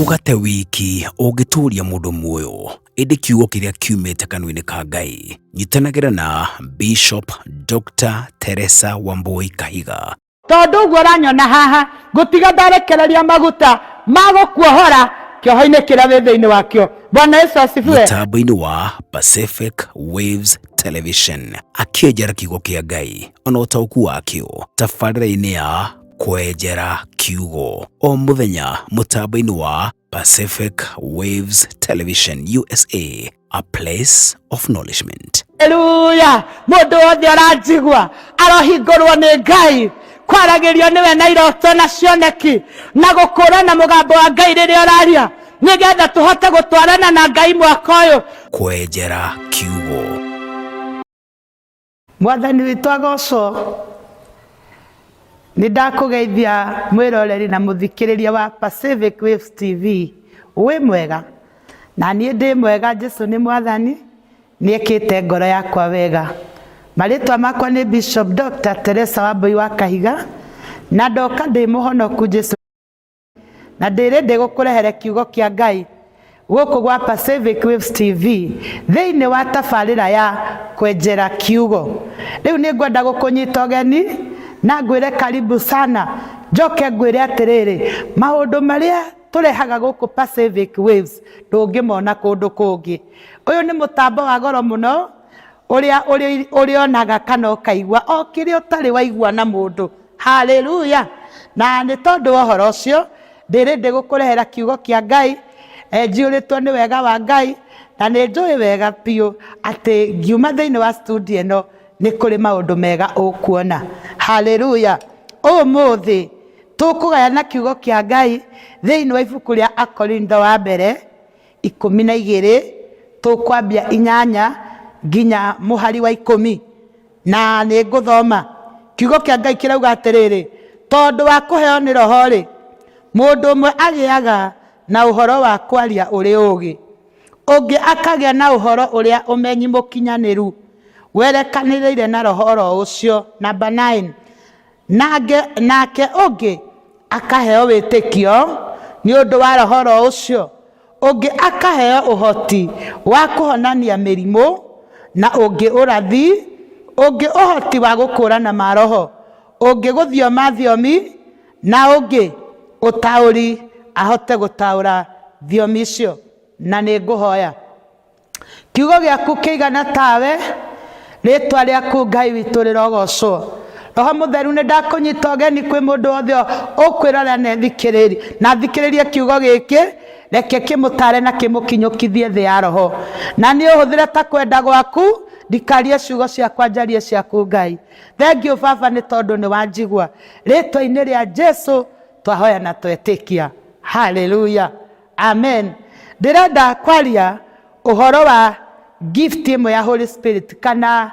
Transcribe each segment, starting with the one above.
Mũgate wiki ũngĩtũũria mũndũ muoyo, ĩndĩ kiugo kĩrĩa kiumĩte kanua-inĩ ka Ngai. Nyitanagĩra na Bishop Dr. Teresa Wambui Kahiga. Tondũ ũguo ũranyona haha, ngũtiga ndarekereria maguta ma gũkuohora kĩoho-inĩ kĩrĩa wĩ thĩinĩ wakĩo. Bwana Yesu asifiwe. Mũtambo-inĩ wa Pacific Waves Television akĩenjera kiugo kĩa Ngai ona ũtaũku wakĩo tabarĩra-inĩ ya Kwenjera Kiugo o mũthenya mũtambo-inĩ wa Pacific Waves Television USA, a place of nourishment. Haleluya! Mũndũ wothe ũranjigua arohingũrwo nĩ Ngai kwaragĩrio nĩwe na iroto na cioneki na gũkũrana mũgambo wa Ngai rĩrĩa ũraria, nĩgetha tũhote gũtwarana na Ngai mwaka ũyũ. Kwenjera Kiugo. Mwathani witũ agocwo. Nĩ ndakũgeithia mwĩroreri na mũthikĩrĩria wa Pacific Waves TV. Wĩ mwega? Na niĩ ndĩ mwega, Jesu nĩ Mwathani, nĩ ekĩte ngoro yakwa wega. Marĩtwa makwa nĩ Bishop Dr. Teresa Wambui wa Kahiga, na ndoka ndĩ mũhonoku Jesu. Na ndĩrĩ ndĩgũkũrehere kiugo kĩa Ngai gũkũ gwa Pacific Waves TV thĩinĩ wa tabarĩra ya Kwenjera Kiugo. Rĩu nĩ ngwenda gũkũnyita ũgeni na ngwĩre karibu sana, njoke ngwĩre atĩrĩrĩ, maũndũ marĩa tũrehaga gũkũ Pacific Waves ndũngĩmona kũndũ kũngĩ. Ũyũ nĩ mũtambo wa goro mũno ũrĩa ũrĩonaga kana ũkaigua o kĩrĩa ũtarĩ waigua na mũndũ. Haleluya! Na nĩ tondũ wa ũhoro ũcio, ndĩrĩ ndĩgũkũrehera kiugo kĩa Ngai, njiyũrĩtwo nĩ wega wa Ngai, na nĩ njũĩ wega biũ atĩ ngiuma thĩinĩ wa studio ĩno nĩ kũrĩ maũndũ mega ũkuona. Haleluya! Ũmũthĩ tũkũgayana kiugo kĩa Ngai thĩinĩ wa ibuku rĩa Akorintho wa mbere 12, tũkwambia 8 nginya mũhari wa 10. Na nĩ ngũthoma. Kiugo kĩa Ngai kĩrauga atĩrĩrĩ, tondũ wa kũheo nĩ Roho-rĩ, mũndũ ũmwe agĩaga na ũhoro wa kwaria ũrĩ ũũgĩ, ũngĩ akagĩa na ũhoro ũrĩa ũmenyi mũkinyanĩru werekanĩrĩire na Roho oro ũcio. Number 9. Nake ũngĩ akaheo wĩtĩkio nĩ ũndũ wa Roho oro ũcio, ũngĩ akaheo ũhoti wa kũhonania mĩrimũ, na ũngĩ ũrathi, ũngĩ ũhoti wa gũkũũrana maroho, ũngĩ gũthioma thiomi, na ũngĩ ũtaũri ahote gũtaũra thiomi icio. Na nĩ ngũhoya. Kiugo gĩaku kĩigana tawe, rĩtwa rĩaku Ngai witũ rĩrogocwo. Roho Mũtheru, nĩ ndakũnyita ũgeni kwĩ mũndũ wothe ũkwĩrora na ethikĩrĩrie, na athikĩrĩrie kiugo gĩkĩ, reke kĩmũtare na kĩmũkinyũkithie thĩ ya roho. Na niĩ ũhũthĩre ta kwenda gwaku, ndikarie ciugo ciakwa, njarie ciaku Ngai. Thengiũ Baba nĩ tondũ nĩ wanjigua. Rĩtwa-inĩ rĩa Jesu twahoya na twetĩkia. Haleluya. Amen. Ndĩrenda kwaria ũhoro wa gift ĩmwe ya Holy Spirit kana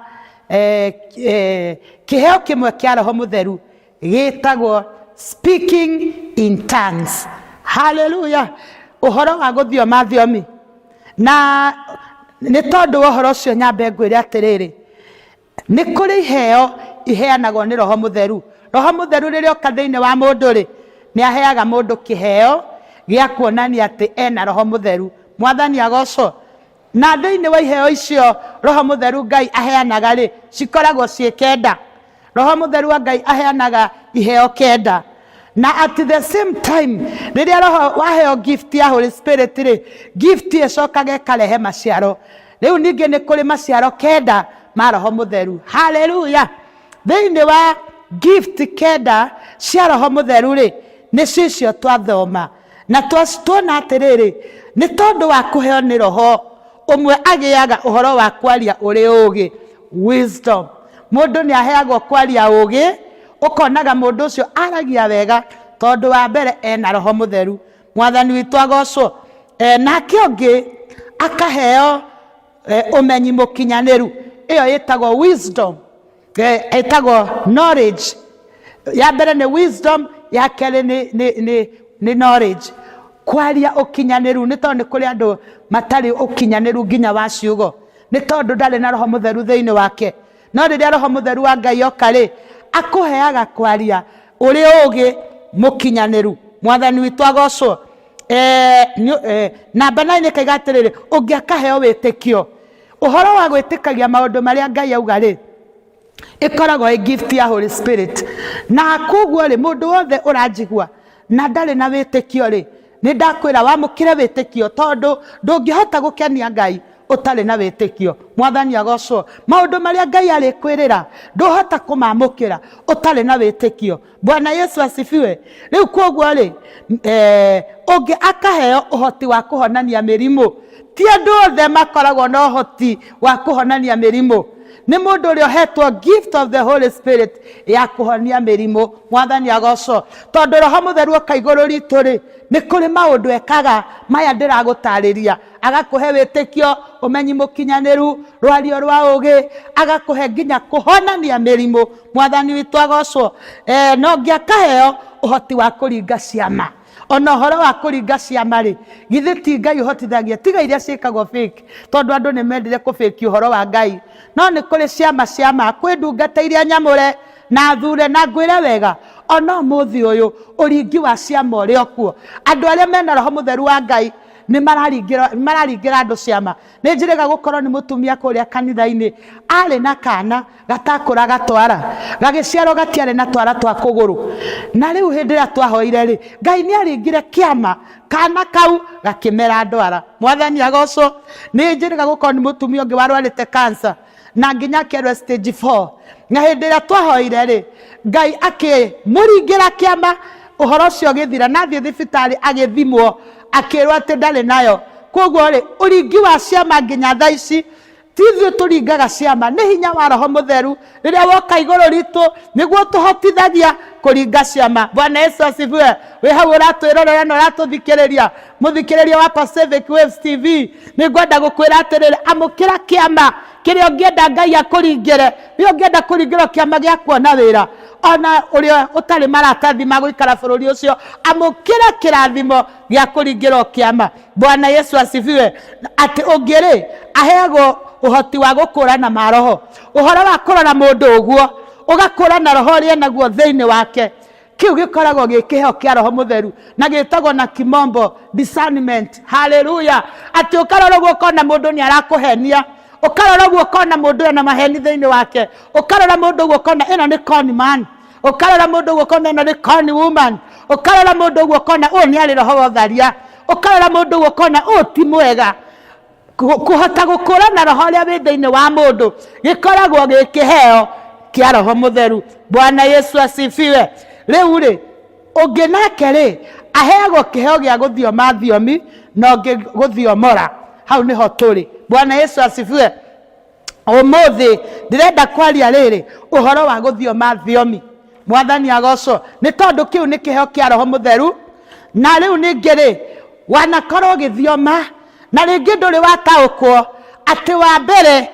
kĩheo kĩmwe kĩa Roho Mũtheru gĩtagwo speaking in tongues. Hallelujah. Ũhoro wa gũthioma thiomi. Na nĩ tondũ wa ũhoro ũcio nyambe ngwĩre atĩrĩrĩ, Nĩ kũrĩ iheo iheanagwo nĩ Roho Mũtheru. Roho Mũtheru rĩrĩa oka thĩinĩ wa mũndũ-rĩ, nĩ aheaga mũndũ kĩheo gĩa kuonania atĩ ena Roho Mũtheru. Mwathani agocwo. Na thĩinĩ wa iheo icio Roho Mũtheru Ngai aheanaga-rĩ, cikoragwo ciĩ kenda. Roho Mũtheru wa Ngai aheanaga iheo kenda. Na at the same time, rĩrĩa Roho waheo gift ya Holy Spirit rĩ, gift ĩcokaga ĩkarehe maciaro. Rĩu ningĩ nĩ kũrĩ maciaro kenda ma Roho Mũtheru. Haleluya! Thĩinĩ wa gift kenda cia Roho Mũtheru rĩ, nĩcio icio twathoma. Na tuona atĩrĩrĩ, nĩ tondũ wa kũheo nĩ Roho, ũmwe agĩaga ũhoro wa kwaria ũrĩ ũũgĩ, wisdom. Mũndũ nĩ aheagwo kwaria ũũgĩ, ũkonaga mũndũ ũcio aragia wega, tondũ wa mbere ena Roho Mũtheru. Mwathani witũ agocwo. Nake ũngĩ akaheo ũmenyi mũkinyanĩru, ĩyo ĩtagwo wisdom, ĩtagwo knowledge. Ya mbere nĩ wisdom, ya kerĩ nĩ knowledge. Kwaria ũkinyanĩru, nĩ tondũ nĩ kũrĩ andũ matarĩ ũkinyanĩru nginya wa ciugo, nĩ tondũ ndarĩ na Roho Mũtheru thĩinĩ wake. No rĩrĩa Roho Mũtheru wa Ngai oka-rĩ, akũheaga kwaria ũrĩ ũũgĩ mũkinyanĩru. Mwathani witũ agocwo. Namba 9 ĩkaiga atĩrĩrĩ, ũngĩ akaheo wĩtĩkio. Ũhoro wa gwĩtĩkagia maũndũ marĩa Ngai auga rĩ, ĩkoragwo ĩ gift ya Holy Spirit. Na koguo rĩ, mũndũ wothe ũranjigua na ndarĩ na wĩtĩkio rĩ, nĩ ndakwĩra wamũkĩre wĩtĩkio, tondũ ndũngĩhota gũkenia Ngai ũtarĩ na wĩtĩkio. Mwathani agocwo. Maũndũ marĩa Ngai arĩkwĩrĩra ndũhota kũmamũkĩra ũtarĩ na wĩtĩkio. Bwana Yesu asifiwe. Rĩu koguo rĩ, ũngĩ akaheo ũhoti wa kũhonania mĩrimũ. Ti andũ othe makoragwo na ũhoti wa kũhonania mĩrimũ. Nĩ mũndũ ũrĩa ũhetwo gift of the Holy Spirit ya kũhonia mĩrimũ. Mwathani agocwo. Tondũ Roho Mũtheru oka igũrũ ritũ rĩ, nĩ kũrĩ maũndũ ekaga maya ndĩragũtarĩria. Agakũhe wĩtĩkio, ũmenyi mũkinyanĩru, rwario rwa ũgĩ, agakũhe nginya kũhonania mĩrimũ. Mwathani witũ agocwo. Na ũngĩ akaheo ũhoti wa kũringa ciama. Ona ũhoro wa kũringa ciama rĩ, githĩ ti Ngai ũhotithagia, tiga iria ciĩkagwo fake, tondũ andũ nĩ mendire kũbĩki ũhoro wa Ngai. No nĩ kũrĩ ciama ciama, kwĩ ndungata iria nyamũre na thure, na ngwĩre wega, ona ũmũthĩ ũyũ ũringi wa ciama ũrĩ o kuo. Andũ arĩa mena Roho Mũtheru wa Ngai nĩ mararingĩra andũ ciama. Nĩ njĩrĩga gũkorwo nĩ mũtumia kũrĩa kanitha-inĩ, arĩ na kana gatakũraga twara, gagĩciarwo gatiarĩ na twara twa kũgũrũ. Na rĩu hĩndĩ ĩrĩa twahoire rĩ, Ngai nĩ aringire kĩama, kana kau gakĩmera ndwara. Mwathani agocwo. Nĩ njĩrĩga gũkorwo nĩ mũtumia ũngĩ warwarĩte cancer na nginya akĩarwo stage 4. Na hĩndĩ ĩrĩa twahoire rĩ, Ngai akĩmũringĩra kĩama, ũhoro ũcio ũgĩthira. Na athiĩ thibitarĩ agĩthimwo, akĩrwo atĩ ndarĩ nayo. Koguo rĩ, ũringi wa ciama nginya thaa ici ti ithuĩ tũringaga ciama, nĩ hinya wa Roho Mũtheru rĩrĩa woka igũrũ ritũ nĩguo tũhotithagia kũringa ciama. Bwana Yesu asifiwe. Wĩ hau ũratwĩrorera na ũratũthikĩrĩria, mũthikĩrĩria wa Pacific Waves TV, nĩ ngwenda gũkwĩra atĩrĩrĩ, amũkĩra kĩama kĩrĩa ũngĩenda Ngai akũringĩre. Nĩ ũngĩenda kũringĩrwo kĩama gĩa kuona wĩra, ona ũrĩa ũtarĩ maratathi ma gũikara bũrũri ũcio, amũkĩra kĩrathimo gĩa kũringĩrwo kĩama. Bwana Yesu asifiwe. Atĩ ũngĩ rĩ, aheagwo ũhoti wa gũkũrana maroho, ũhoro wa kũrora mũndũ ũguo, ũgakũrana roho ũrĩa enaguo thĩinĩ wake. Kĩu gĩkoragwo gĩ kĩheo kĩa Roho Mũtheru na gĩtagwo na kimombo discernment. Haleluya. Atĩ ũkarora ũguo ũkona mũndũ nĩ arakũhenia, ũkarora ũguo ũkona mũndũ ena maheni thĩinĩ wake, ũkarora mũndũ ũguo ũkona ĩno nĩ con man, ũkarora mũndũ ũguo ũkona ĩno nĩ con woman, ũkarora mũndũ ũguo ũkona ũyũ nĩ arĩ roho wa ũtharia, ũkarora mũndũ ũguo ũkona ũyũ ti mwega. Kũhota gũkũrana roho ũrĩa wĩ thĩinĩ wa mũndũ gĩkoragwo gĩ kĩheo kĩa Roho Mũtheru. Bwana Yesu asifiwe. Rĩu rĩ, ũngĩ nake rĩ, aheagwo kĩheo gĩa gũthioma thiomi na ũngĩ gũthiomora. Hau nĩho tũrĩ. Bwana Yesu asifiwe. Ũmũthĩ ndĩrenda kwaria rĩrĩ ũhoro wa gũthioma thiomi. Mwathani agocwo, nĩ tondũ kĩu nĩ kĩheo kĩa Roho Mũtheru. Na rĩu ningĩ rĩ, wanakorwo ũgĩthioma na rĩngĩ ndũrĩ wataũkwo atĩ wa mbere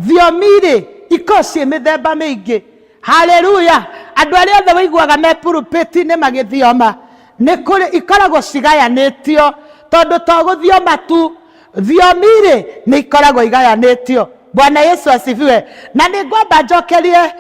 thiomi rĩ ikoragwo ciĩ mĩthemba mĩingĩ. Haleluya! Andũ arĩa othe ũiguaga me pulpit-inĩ magĩthioma, nĩ kũrĩ ikoragwo cigayanĩtio, tondũ to gũthioma tu, thiomi rĩ nĩ ikoragwo igayanĩtio. Bwana Yesu asifiwe. Na nĩ ngwamba njokerie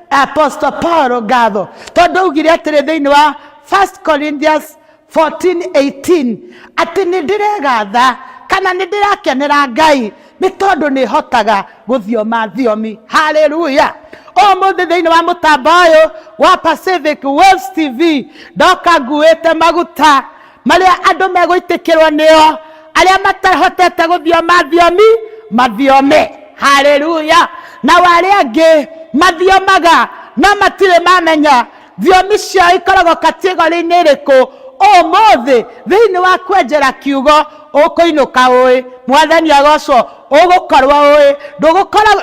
Apostle Paul ngatho, tondũ augire atĩrĩ thĩinĩ wa 1 Corinthians 14:18 atĩ nĩ ndĩregatha kana nĩ ndĩrakenera Ngai nĩ tondũ nĩ hotaga gũthioma thiomi. Haleluya! Ũmũthĩ thĩinĩ wa mũtambo ũyũ wa Pacific Waves TV ndoka nguĩte maguta marĩa andũ megũitĩkĩrwo nĩo, arĩa matahotete gũthioma thiomi mathiome. Haleluya! Nao arĩa angĩ mathiomaga no matirĩ mamenya thiomi ciao ikoragwo kategori-inĩ ĩrĩkũ. Ũmũthĩ thĩinĩ wa kwenjera kiugo ũkũinũka ũĩ, Mwathani agocwo, ũgũkorwo ũĩ,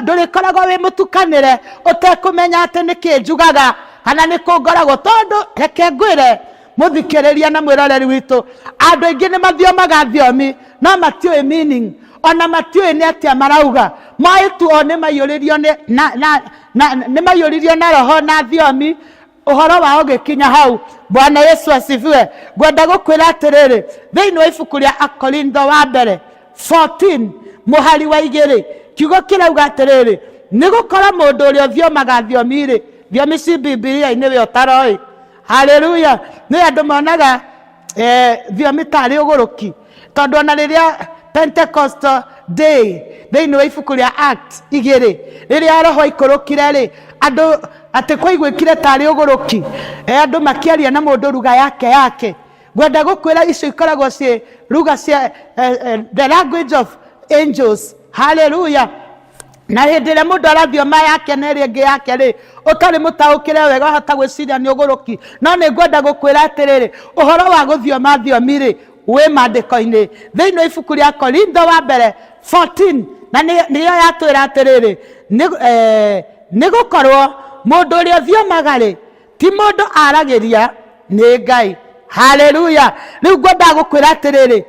ndũrĩkoragwo wĩ mũtukanĩre ũtekũmenya atĩ nĩkĩ njugaga kana nĩkũ ngoragwo. Tondũ reke ngwĩre mũthikĩrĩria na mwĩroreri witũ, andũ aingĩ nĩ mathiomaga thiomi no matiũĩ meaning, ona matiũĩ nĩ atĩa marauga. Moĩ tu o nĩ maiyũrĩrio nĩ, na, na, na, nĩ maiyũririo na roho na thiomi, ũhoro wao ũgĩkinya hau. Bwana Yesu asifiwe. Ngwenda gũkwĩra atĩrĩrĩ, thĩinĩ wa ibuku rĩa Akorintho wa mbere 14 mũhari wa 2, kiugo kĩrauga atĩrĩrĩ, nĩ gũkorwo mũndũ ũrĩa ũthiomaga thiomi rĩ, thiomi ci Bibilia-inĩ we ũtaroĩ. Haleluya. Nĩ andũ monaga Thiomi tarĩ ũgũrũki, tondũ ona rĩrĩa Pentecostal day thĩinĩ wa ibuku rĩa Act 2, rĩrĩa roho aikũrũkire rĩ, andũ atĩ kwaiguĩkire tarĩ ũgũrũki, andũ makĩaria na mũndũ ruga yake yake. Ngwenda gũkwĩra icio ikoragwo ciĩ ruga cia the language of angels. Haleluya. Na hĩndĩ ĩrĩa mũndũ arathioma yake na ĩrĩa ĩngĩ yake rĩ, ũtarĩ mũtaũkĩre wega, wahota gwĩciria nĩ ũgũrũki. No nĩ ngwenda gũkwĩra atĩrĩrĩ, ũhoro wa gũthioma thiomi rĩ, wĩ maandĩko-inĩ thĩinĩ wa ibuku rĩa Korintho wa mbere 14, na nĩyo yatwĩra atĩrĩrĩ, nĩ gũkorwo mũndũ ũrĩa ũthiomaga rĩ, ti mũndũ aragĩria, nĩ Ngai. Haleluya. Rĩu ngwendaga gũkwĩra atĩrĩrĩ,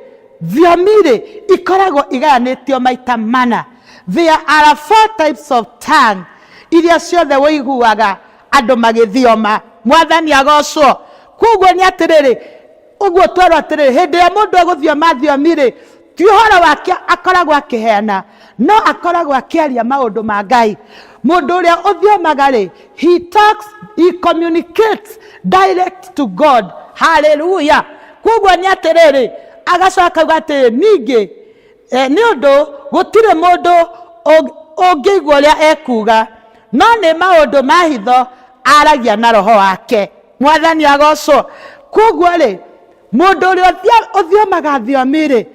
thiomi rĩ ikoragwo igayanĩtio maita mana. There are 4 types of tongue iria ciothe ũiguaga andũ magĩthioma. Mwathani agocwo. Koguo nĩ atĩrĩrĩ, ũguo twerwo atĩrĩrĩ, hĩndĩ ĩrĩa mũndũ egũthioma thiomi rĩ, ti ũhoro wake akoragwo akĩheana, no akoragwo akĩaria maũndũ ma Ngai. Mũndũ ũrĩa ũthiomaga rĩ, he talks, he communicates direct to God. Hallelujah. Koguo nĩ atĩrĩrĩ, agacoka auga atĩrĩ, ningĩ nĩ ũndũ gũtirĩ mũndũ ũngĩigua ũrĩa ekuga, no nĩ maũndũ ma hitho aragia na roho wake. Mwathani agocwo. Koguo rĩ, mũndũ ũrĩa ũthiomaga thiomi rĩ,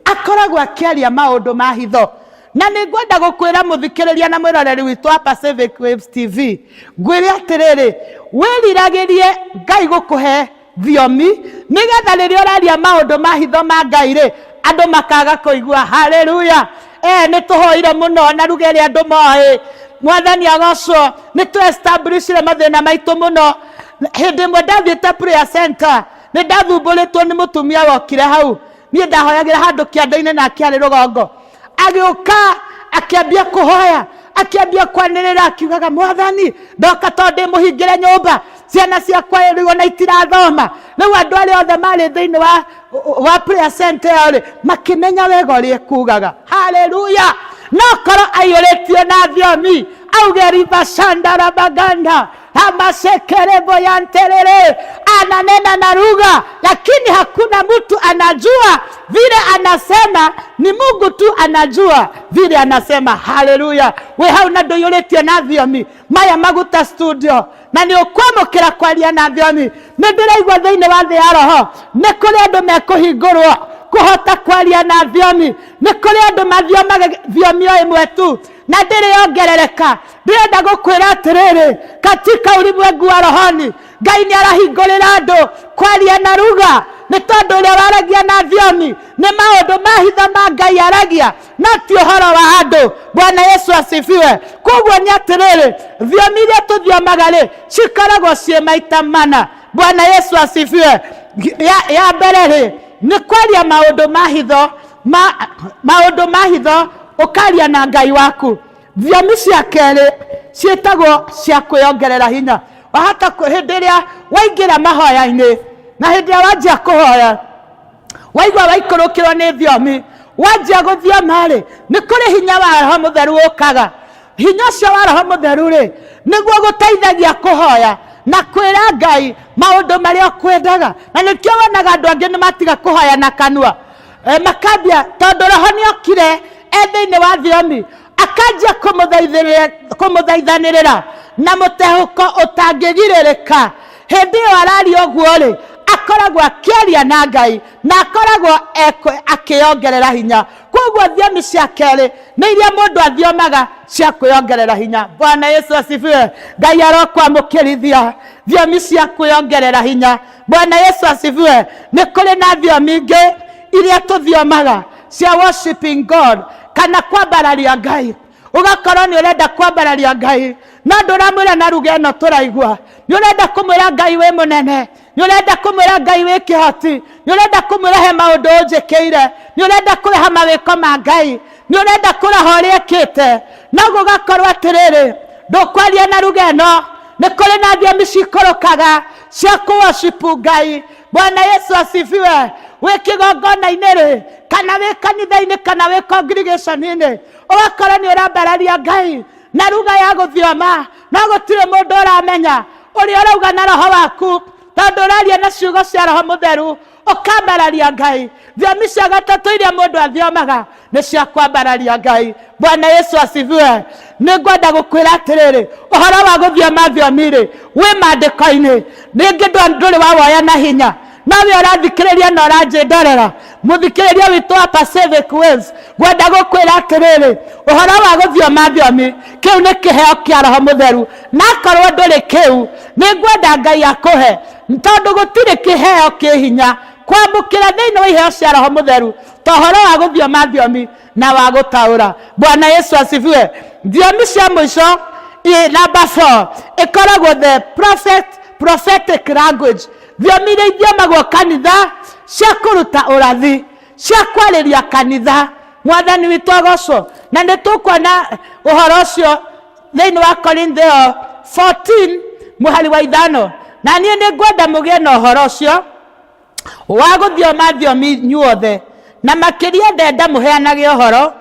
akoragwo akĩaria maũndũ ma hitho. Na nĩ ngwenda gũkwĩra mũthikĩrĩria na mwĩroreri witũ wa Pacific Waves TV, ngwĩre atĩrĩrĩ, wĩriragĩrie Ngai gũkũhe thiomi, nĩgetha rĩrĩa ũraria maũndũ ma hitho ma Ngai rĩ, andũ makaga kũigua. Haleluya. Nĩ tũhoire mũno na ruga ĩrĩa andũ moĩ. Mwathani agocwo. Nĩ tũ establishire mathĩna maitũ mũno. Hĩndĩ ĩmwe ndathiĩte prayer center, nĩ ndathumbũrĩtwo nĩ mũtumia wokire hau. Niĩ ndahoyagĩra handũ kĩanda-inĩ nake arĩ rũgongo. Agĩũka akĩambia kũhoya, akĩambia kwanĩrĩra akiugaga, Mwathani, ndoka tondũ ndĩ mũhingĩre nyũmba, ciana ciakwa rĩu ona itirathoma. Rĩu andũ arĩa othe marĩ thĩinĩ wa prayer center ĩyo rĩ, makĩmenya wega ũrĩa ekugaga. Haleluya. No korwo aiyũrĩtio na thiomi, auge ribashandarabaganda amasekerebo ya nterere, ananena na lugha, lakini hakuna mtu anajua vile anasema, ni Mungu tu anajua vile anasema. Haleluya. We hau na ndũiyũrĩtio na thiomi, maya maguta studio, na nĩ ũkwamũkĩra kwaria na thiomi. Nĩ ndĩraigua thĩinĩ wa thĩ ya roho nĩ kũrĩ andũ mekũhingũrwo kũhota kwaria na thiomi, nĩ kũrĩ andũ mathiomaga thiomi o ĩmwe tu na ndĩrĩ yongerereka. Ndĩrenda gũkwĩra atĩrĩrĩ, katika ulimwengu wa rohoni Ngai nĩ arahingũrĩra andũ kwaria na lugha, nĩ tondũ ũrĩa waragia na thiomi nĩ maũndũ ma hitho ma Ngai aragia, no ti ũhoro wa andũ. Bwana Yesu asifiwe. Koguo nĩ atĩrĩrĩ, thiomi iria tũthiomaga rĩ, cikoragwo ciĩ maita mana. Bwana Yesu asifiwe. Ya mbere rĩ, nĩ kwaria maũndũ ma hitho, maũndũ ma hitho ũkaria na Ngai waku. Thiomi cia kerĩ ciĩtagwo cia kwĩongerera hinya. Wahota hĩndĩ ĩrĩa waingĩra mahoya-inĩ na hĩndĩ ĩrĩa wanjia kũhoya, waigua waikũrũkĩrwo nĩ thiomi, wanjia gũthioma rĩ, nĩ kũrĩ hinya wa Roho Mũtheru ũkaga. Hinya ũcio wa Roho Mũtheru rĩ, nĩguo gũteithagia kũhoya na kwĩra Ngai maũndũ marĩa ũkwendaga. Na nĩkĩo wonaga andũ angĩ nĩ matiga kũhoya na kanua, makambia, tondũ Roho nĩ okire e thĩinĩ wa thiomi, akanjia kũmũthaithanĩrĩra na mũtehũko ũtangĩgirĩrĩka. Hĩndĩ ĩyo araria ũguo rĩ, akoragwo akĩaria na Ngai na akoragwo akĩongerera hinya. Koguo thiomi cia kerĩ nĩ iria mũndũ athiomaga cia kwĩongerera hinya. Bwana Yesu asifiwe. Ngai arokwamũkĩrithia thiomi cia kwĩongerera hinya. Bwana Yesu asifiwe. Nĩ kũrĩ na thiomi ingĩ iria tũthiomaga cia worshiping God kana kwambararia Ngai. Ũgakorwo nĩ ũrenda kwambararia Ngai, no ndũramwĩra na ruga ĩno tũraigua. Nĩ ũrenda kũmwĩra Ngai wĩ mũnene, nĩ ũrenda kũmwĩra Ngai wĩ kĩhoti, nĩ ũrenda kũmwĩra he maũndũ ũnjĩkĩire, nĩ ũrenda kũreha mawĩko ma Ngai, nĩ ũrenda kũraha ũrĩa ekĩte. No gũgakorwo atĩrĩrĩ, ndũkwaria na ruga ĩno. Nĩ kũrĩ na thiomi cikũrũkaga cia kũworship Ngai. Bwana Yesu asifiwe. Wĩ kĩgongona-inĩ rĩ, kana wĩ kanitha-inĩ, kana wĩ congregation-inĩ, ũgakorwo nĩ ũrambararia Ngai na ruga ya gũthioma, no gũtirĩ mũndũ ũramenya ũrĩa ũrauga na roho waku, tondũ ũraria na ciugo cia Roho Mũtheru. Ũkambararia Ngai. Thiomi cia gatatũ iria mũndũ athiomaga nĩ cia kwambararia Ngai. Bwana Yesu asifiwe. Nĩ ngwenda gũkwĩra atĩrĩrĩ, ũhoro wa gũthioma thiomi-rĩ, wĩ maandĩko-inĩ. Rĩngĩ ndũrĩ wawoya na hinya, no we ũrathikĩrĩria na ũranjĩndorera, mũthikĩrĩria witũ wa Pacific Waves, ngwenda gũkwĩra atĩrĩrĩ, ũhoro wa gũthioma thiomi, kĩu nĩ kĩheo kĩa Roho Mũtheru. Na akorwo ndũrĩ kĩu, nĩ ngwenda Ngai akũhe, tondũ gũtirĩ kĩheo kĩ hinya kwamũkĩra thĩinĩ wa iheo cia Roho Mũtheru ta ũhoro wa gũthioma thiomi na wa gũtaũra. Bwana Yesu asifiwe. Thiomi cia mũico number 4 ĩkoragwo the prophetic language, thiomi iria ithiomagwo kanitha cia kũruta ũrathi, cia kwarĩria kanitha. Mwathani witũ agocwo. Na nĩ tũkuona ũhoro ũcio thĩinĩ wa Korinthio 14 mũhari wa 5. Na niĩ nĩ ngwenda mũgĩe na ũhoro ũcio wa gũthioma thiomi inyuothe, na makĩria ndenda mũheanage ũhoro.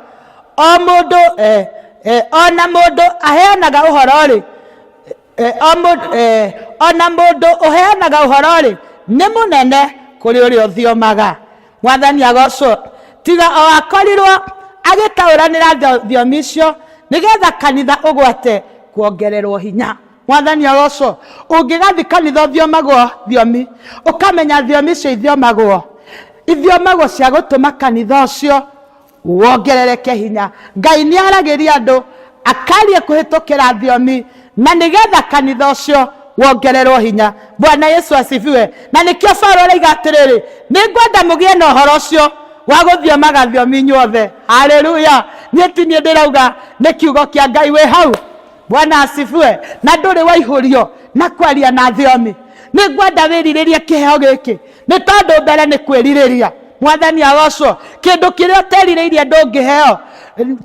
O mũndũ, ona mũndũ aheanaga ũhoro-rĩ, o mũndũ, ona mũndũ ũheanaga ũhoro-rĩ, nĩ mũnene kũrĩ ũrĩa ũthiomaga. Mwathani agocwo. Tiga o akorirwo agĩtaũranĩra thiomi icio, nĩgetha kanitha ũgwate kuongererwo hinya. Mwathani agocwo. Ũngĩgathiĩ kanitha ũthiomagwo thiomi, ũkamenya thiomi icio ithiomagwo cia gũtũma kanitha ũcio wongerereke hinya. Ngai nĩ aragĩria andũ akaria kũhĩtũkĩra thiomi, na nĩgetha kanitha ũcio wongererwo hinya. Bwana Yesu asifiwe. Na nĩkĩo Paulo araiga atĩrĩrĩ, nĩ ngwenda mũgĩe na ũhoro ũcio wa gũthiomaga thiomi inyuothe. Haleluya. Niĩ ti niĩ ndĩrauga, nĩ kiugo kĩa Ngai. Wĩ hau? Bwana asifiwe. Na ndũrĩ waihũrio na kwaria na thiomi. Nĩ ngwenda wĩrirĩrie kĩheo gĩkĩ, nĩ tondũ mbere nĩ kwĩrirĩria. Mwathani agocwo. Kĩndũ kĩrĩa ũterirĩirie ndũngĩheo.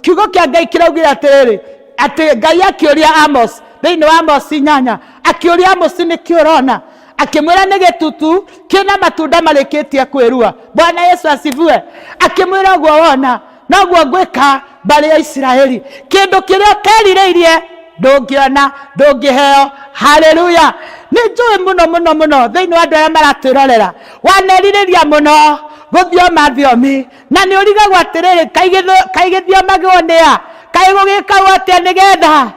Kiugo kĩa Ngai kĩraugire atĩrĩrĩ, atĩ Ngai akĩũria Amos, thĩinĩ wa Amos 8, akĩũria Amos nĩkĩ ũrona? Akĩmwĩra nĩ gĩtutu kĩna matunda marĩkĩtie kwĩrua. Bwana Yesu asifiwe. Akĩmwĩra ũguo wona noguo ngwĩka mbarĩ ya Isiraeli. Kĩndũ kĩrĩa ũterirĩirie ndũngĩona, ndũngĩheo. Haleluya. Nĩ njũĩ mũno mũno mũno thĩinĩ wa andũ arĩa maratwĩrorera, wanerirĩria mũno gũthioma thiomi, na nĩ ũrigagwo atĩrĩrĩ, kaĩ gĩthiomagwo nĩ a? Kaĩ gũgĩkagwo atĩa nĩgetha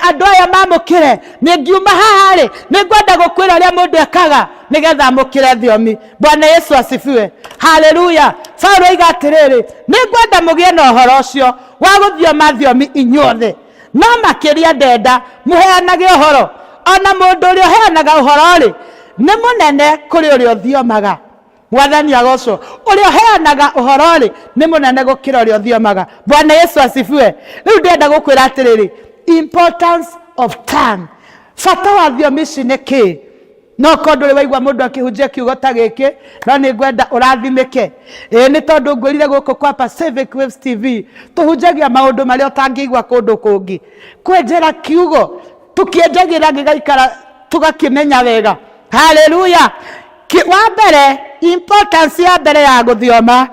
andũ aya mamũkĩre? Nĩ ngiuma haha rĩ, nĩ ngwenda gũkwĩra ũrĩa mũndũ ekaga nĩgetha amũkĩre thiomi. Bwana Yesu asifiwe. Haleluya. Paulo oiga atĩrĩrĩ, nĩ ngwenda mũgĩe na ũhoro ũcio wa gũthioma thiomi inyuothe, no makĩria ndenda mũheanage ũhoro. Ona mũndũ ũrĩa ũheanaga ũhoro-rĩ, nĩ mũnene kũrĩ ũrĩa ũthiomaga. Mwathani agocwo. Ũrĩa ũheanaga ũhoro-rĩ, nĩ mũnene gũkĩra ũrĩa ũthiomaga. Bwana Yesu asifiwe. Rĩu ndĩrenda gũkwĩra atĩrĩrĩ, importance of tongue, bata wa thiomi ici nĩ kĩĩ? No korwo ndũrĩ waigua mũndũ akĩhunjia kiugo ta gĩkĩ, no nĩ ngwenda ũrathimĩke. Ĩĩ nĩ tondũ ngwĩrire gũkũ kwa Pacific Waves TV tũhunjagia maũndũ marĩa ũtangĩigua kũndũ kũngĩ. Kwenjera kiugo tũkĩenjagĩra gĩgaikara tũgakĩmenya wega. Haleluya. Wa mbere, importance ya mbere ya gũthioma,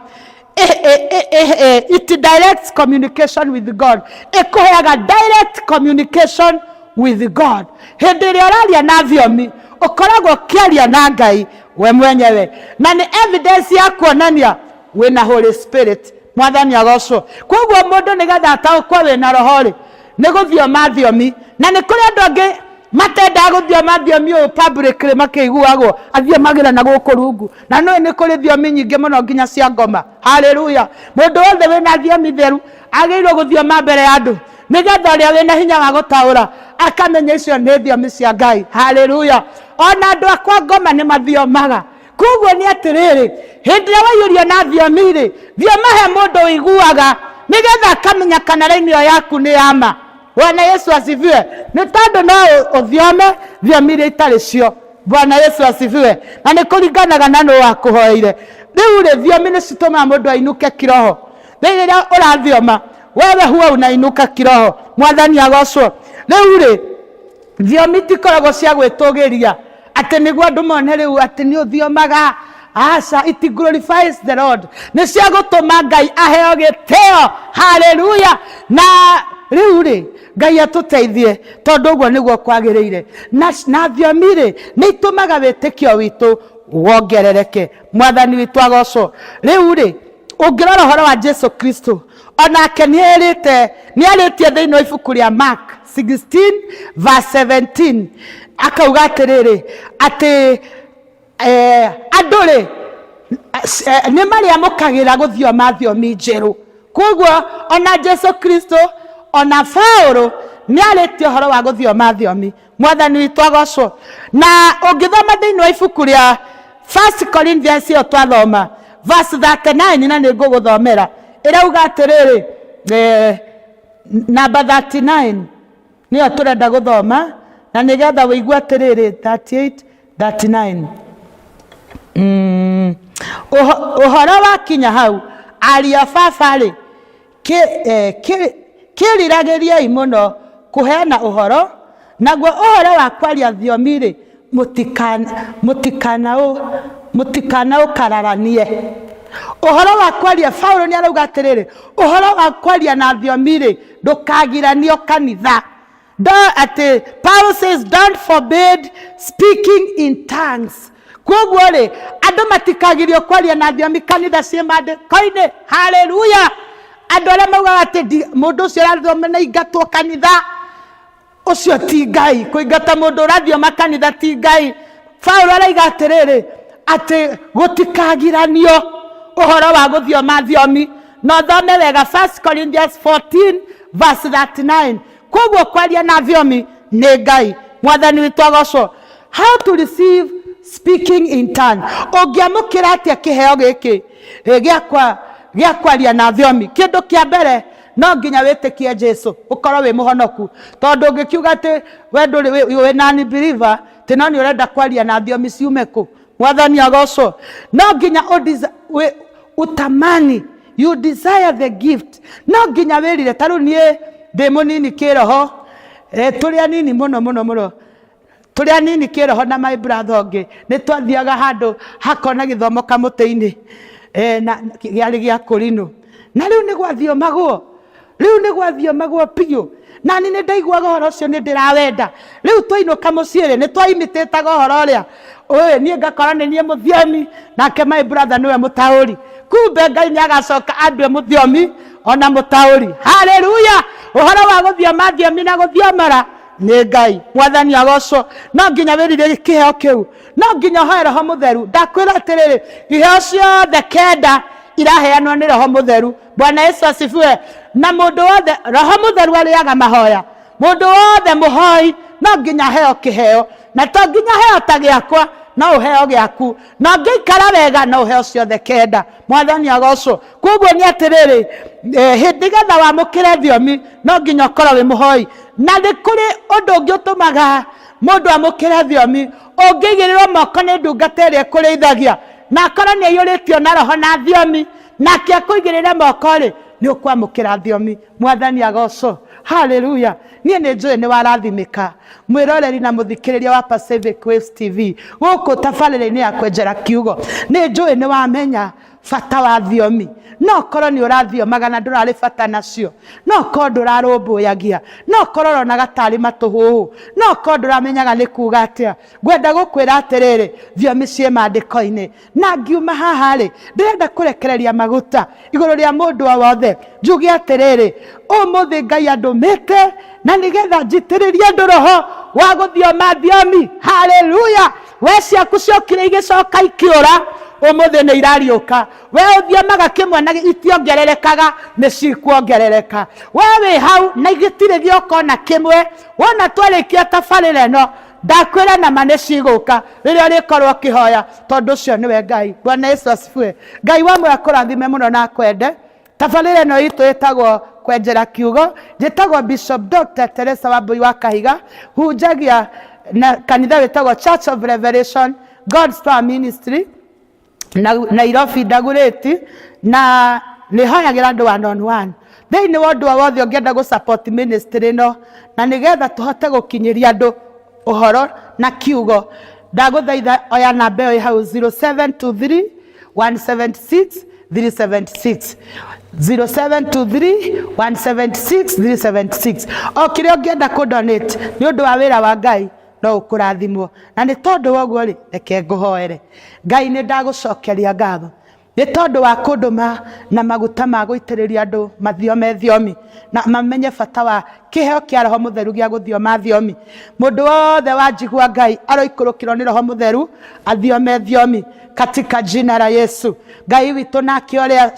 it directs communication with God. Ĩkũheaga direct communication with God. Hĩndĩ ĩrĩa ũraria na thiomi, ũkoragwo ũkĩaria na Ngai we mwenyewe, na nĩ evidence ya kuonania wĩna Holy Spirit. Mwathani agocwo. Koguo mũndũ nĩgetha ataũkwo wĩna roho rĩ, nĩ gũthioma thiomi. Na nĩ kũrĩ andũ angĩ matendaga gũthioma thiomi ũyũ publicly makĩiguagwo, athiomagĩra na gũkũ rungu. Na nĩũĩ nĩ kũrĩ thiomi nyingĩ mũno nginya cia ngoma. Haleluya. Mũndũ wothe wĩna thiomi theru agĩrĩirwo gũthioma mbere ya andũ, nĩgetha ũrĩa wĩna hinya wa gũtaũra akamenya icio nĩ thiomi cia Ngai. Haleluya. Ona andũ akwa ngoma nĩ mathiomaga. Koguo nĩ atĩrĩrĩ, hĩndĩ ĩrĩa waiyũrio na thiomi rĩ, thioma he mũndũ ũiguaga, nĩgetha akamenya kana raini ĩyo yaku nĩ ya ma. Bwana Yesu asifiwe. Nĩ tondũ no ũthiome thiomi iria itarĩ cio. Bwana Yesu asifiwe. Na nĩ kũringanaga na nũ wakũhoeire. Rĩu rĩ, thiomi nĩ citũmaga mũndũ ainũke kiroho. Rĩu rĩrĩa ũrathioma, wewe huwa unainuka kiroho. Mwathani agocwo. Rĩu rĩ, thiomi itikoragwo cia gwĩtũgĩria atĩ nĩguo andũ mone rĩu atĩ nĩ ũthiomaga. Aca, it glorifies the Lord. Nĩ cia gũtũma Ngai aheo gĩtĩo. Haleluya. Na rĩu rĩ, Ngai atũteithie tondũ ũguo nĩguo kwagĩrĩire. Na thiomi rĩ, nĩ itũmaga wĩtĩkio witũ Wongerereke. Mwathani witũ agocwo. Rĩu rĩ, ũngĩrora ũhoro wa Jesu Kristo, onake nĩerĩte, nĩarĩtie thĩinĩ wa ibuku rĩa Mark 16 verse 17, akauga atĩrĩrĩ, atĩ andũ rĩ, nĩ marĩamũkagĩra gũthioma thiomi njerũ. Koguo ona Jesu Kristo ona Paulo nĩarĩtie ũhoro wa gũthioma thiomi. Mwathani witũ agocwo. Na ũngĩthoma thĩinĩ wa ibuku rĩa First Corinthians ĩyo twathoma verse 39, na nĩ ngũgũthomera, ĩrauga atĩrĩrĩ, namba 39 nĩyo tũrenda gũthoma, na nĩgetha ũigue atĩrĩrĩ, 38 39. Ũhoro wakinya hau, ariũ a baba rĩ, kĩriragĩriei mũno kũheana ũhoro, naguo ũhoro wa kwaria thiomi rĩ, mũtikanaũkararanie. Ũhoro wa kwaria, Paulo nĩ arauga atĩrĩrĩ, ũhoro wa kwaria na thiomi rĩ, ndũkagiranio kanitha. Atĩ Paul says don't forbid speaking in tongues. Koguo rĩ, andũ matikagirio kwaria na thiomi kanitha ciĩ maandĩko-inĩ. Haleluya! Andũ arĩa maugaga atĩ mũndũ ũcio ũrathoma na ingatwo kanitha, ũcio ti Ngai. Kũingata mũndũ ũrathioma kanitha ti Ngai. Paulo araiga atĩrĩrĩ, atĩ gũtikagiranio ũhoro wa gũthioma thiomi. Na ũthome wega 1 Corinthians 14 verse 39. Koguo kwaria na thiomi nĩ Ngai. Mwathani witũ agocwo. How to receive speaking in tongue. Ũngĩamũkĩra atĩa kĩheo gĩkĩ gĩa kwaria na thiomi? Kĩndũ kĩa mbere, no nginya wĩtĩkie Jesu, ũkorwo wĩ mũhonoku. Tondũ ũngĩkiuga atĩ we ndũrĩ wĩ non-believer, atĩ no nĩ ũrenda kwaria na thiomi ciume kũ? Mwathani agocwo. No nginya utamani, you desire the gift. No nginya wĩrire. Ta rĩu niĩ ndĩ mũnini kĩroho, tũrĩ anini mũno mũno mũno, tũrĩ anini kĩroho na my brother ũngĩ, nĩ twathiaga handũ hakona gĩthomo kamũtĩ-inĩ, na gĩarĩ gĩa kũrinũ, na rĩu nĩ gwathiomagwo, rĩu nĩ gwathiomagwo biũ, na niĩ nĩ ndaiguaga ũhoro ũcio nĩ ndĩrawenda. Rĩu twainũka mũciĩ rĩ, nĩ twaimitĩtaga ũhoro ũrĩa, ũyũ niĩ ngakora nĩ niĩ mũthiomi, nake my brother nĩwe mũtaũri. Kumbe Ngai nĩ agacoka andue mũthiomi ona mũtaũri. Haleluya! Ũhoro wa gũthioma thiomi na gũthiomora nĩ Ngai. Mwathani agocwo. No nginya wĩrirĩrie kĩheo kĩu, no nginya ũhoe Roho Mũtheru. Ndakwĩra atĩrĩrĩ, iheo ciothe kenda iraheanwo nĩ Roho Mũtheru. Bwana Yesu asifiwe. Na mũndũ wothe, Roho Mũtheru arĩaga mahoya. Mũndũ wothe mũhoi no nginya aheo kĩheo, na to nginya heo ta gĩakwa, no ũheo gĩaku, na ũngĩikara wega no ũheo ciothe kenda. Mwathani agocwo. Koguo nĩ atĩrĩrĩ, hĩndĩ getha wamũkĩre thiomi no nginya ũkorwo wĩ mũhoi. Na nĩ kũrĩ ũndũ ũngĩ ũtũmaga mũndũ amũkĩre thiomi, ũngĩigĩrĩrwo moko nĩ ndungata ĩrĩa ĩkũrĩithagia, na akorwo nĩ aiyũrĩtio na roho na thiomi, nake akũigĩrĩre moko rĩ, nĩ ũkwamũkĩra thiomi. Mwathani agocwo. Haleluya. Niĩ nĩ njũĩ nĩ warathimĩka, mwĩroreri na mũthikĩrĩria wa Pacific Waves TV gũkũ tabarĩra-inĩ ya kwenjera kiugo. Nĩ njũĩ nĩ wamenya bata wa thiomi. No korwo nĩ ũrathiomaga na ndũrarĩ bata nacio, no korwo ndũrarũmbũyagia, no korwo ũronaga tarĩ matũhũhũ, no korwo ndũramenyaga nĩ kuga atĩa, ngwenda gũkwĩra atĩrĩrĩ, thiomi ciĩ maandĩko-inĩ. Na ngiuma haha rĩ, ndĩrenda kũrekereria maguta igũrũ rĩa mũndũ o wothe, njuge atĩrĩrĩ, ũmũthĩ Ngai andũmĩte na nĩgetha njitĩrĩrie andũ roho wa gũthioma thiomi. Haleluya! We ciaku ciokire igĩcoka ikĩũra, ũmũthĩ nĩ irariũka. We ũthiomaga kĩmwe na itiongererekaga, nĩ cikuongerereka. We wĩ hau na gĩtirĩ gĩoka ona kĩmwe. Wona twarĩkia tabarĩra ĩno, ndakwĩra nama nĩ cigũka rĩrĩa ũrĩkorwo ũkĩhoya, tondũ ũcio nĩwe Ngai. Bwana Yesu asifiwe. Ngai wa muoyo akũrathime mũno na akwende. Tabarĩra ĩno itũ ĩtagwo kwenjera kiugo. Njĩtagwo Bishop Dr. Teresa Wambui wa Kahiga, hunjagia na kanitha wĩtagwo Church of Revelation God's Power Ministry na Nairobi Dagoretti, na nĩ hoyagĩra andũ one on one. Thĩinĩ wa ũndũ o wothe ũngĩenda gũ support ministry ĩno, na nĩgetha tũhote gũkinyĩria andũ ũhoro na kiugo, ndagũthaitha oya namba ĩyo ĩ hau 0723 176 376, 0723 176 376. O kĩrĩa ũngĩenda kũ donate nĩ ũndũ wa wĩra wa Ngai, No ũkũrathimwo. Na nĩ tondũ wa ũguo rĩ, reke ngũhoere. Ngai, nĩ ndagũcokeria ngatho nĩ tondũ wa kũndũma na maguta ma gũitĩrĩria andũ mathiome thiomi na mamenye bata wa kĩheo kĩa Roho Mũtheru gĩa gũthioma thiomi. Mũndũ wothe wanjigua, Ngai, aroikũrũkĩrwo nĩ Roho Mũtheru athiome thiomi katika jina la Yesu. Ngai witũ, nake ũrĩa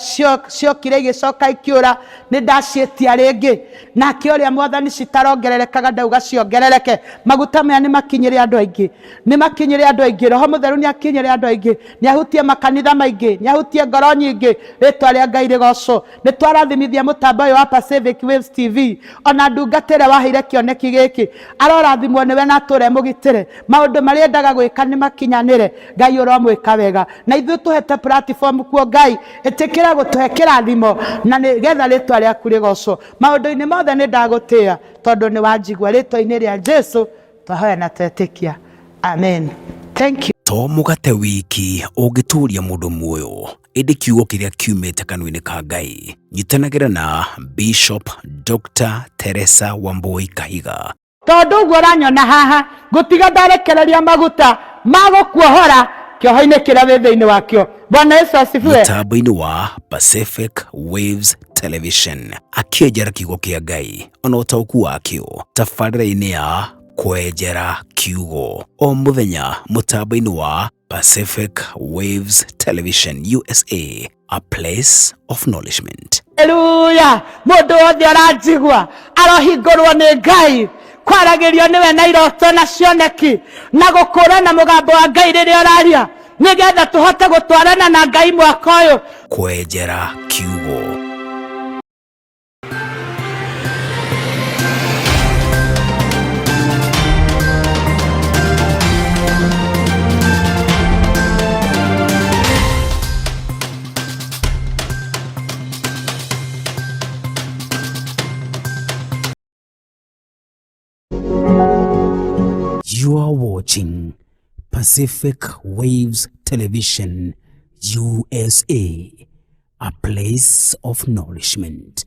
ciokire igĩcoka ikiũra, nĩ ndaciĩtia rĩngĩ. Nake ũrĩa, Mwathani, citarongererekaga, ndauga ciongerereke. Maguta maya nĩ makinyĩre andũ aingĩ, nĩ makinyĩre andũ aingĩ. Roho Mũtheru nĩ akinyĩre andũ aingĩ, nĩ ahutie makanitha maingĩ, nĩ ahutie ngoro nyingĩ. Rĩtwa rĩa Ngai rĩgocwo. Nĩ twarathimithia mũtambo ũyũ wa Pacific Waves TV, ona ndungata ĩrĩa waheire kĩoneki gĩkĩ arorathimwo nĩwe na atũre mũgitĩre. Maũndũ marĩa endaga gwĩka nĩ makinyanĩre. Ngai, ũromwĩka wega. Na ithuĩ tũhete platform kuo, Ngai, ĩtĩkĩra gũtũhe kĩrathimo na nĩgetha rĩtwa rĩaku rĩgocwo maũndũ-inĩ mothe. Nĩ ndagũtĩĩa tondũ nĩ wanjigua. Rĩtwa-inĩ rĩa Jesu twahoya na twetĩkia, amen. Thank you. To mũgate wiki ũngĩtũũria mũndũ muoyo, ĩndĩ kiugo kĩrĩa kiumĩte kanua-inĩ ka Ngai. Nyitanagĩra na Bishop Dr. Teresa Wambui Kahiga. Tondũ ũguo ũranyona haha, ngũtiga ndarekereria maguta ma gũkuohora kĩoho-inĩ kĩrĩa wĩ thĩinĩ wakĩo. Bwana Yesu asifiwe. Mũtambo-inĩ wa Pacific Waves Television, akĩenjera kiugo kĩa Ngai ona ũtaũku wakĩo tabarĩra-inĩ ya Kwenjera Kiugo o mũthenya mũtambo-inĩ wa Pacific Waves Television USA, a place of nourishment. Haleluya! Mũndũ wothe ũranjigua arohingũrwo nĩ Ngai kwaragĩrio nĩwe na iroto na cioneki na gũkũrana mũgambo wa Ngai rĩrĩa ũraria, nĩgetha tũhote gũtwarana na Ngai mwaka ũyũ. Kwenjera Kiugo. You are watching Pacific Waves Television USA, a place of nourishment.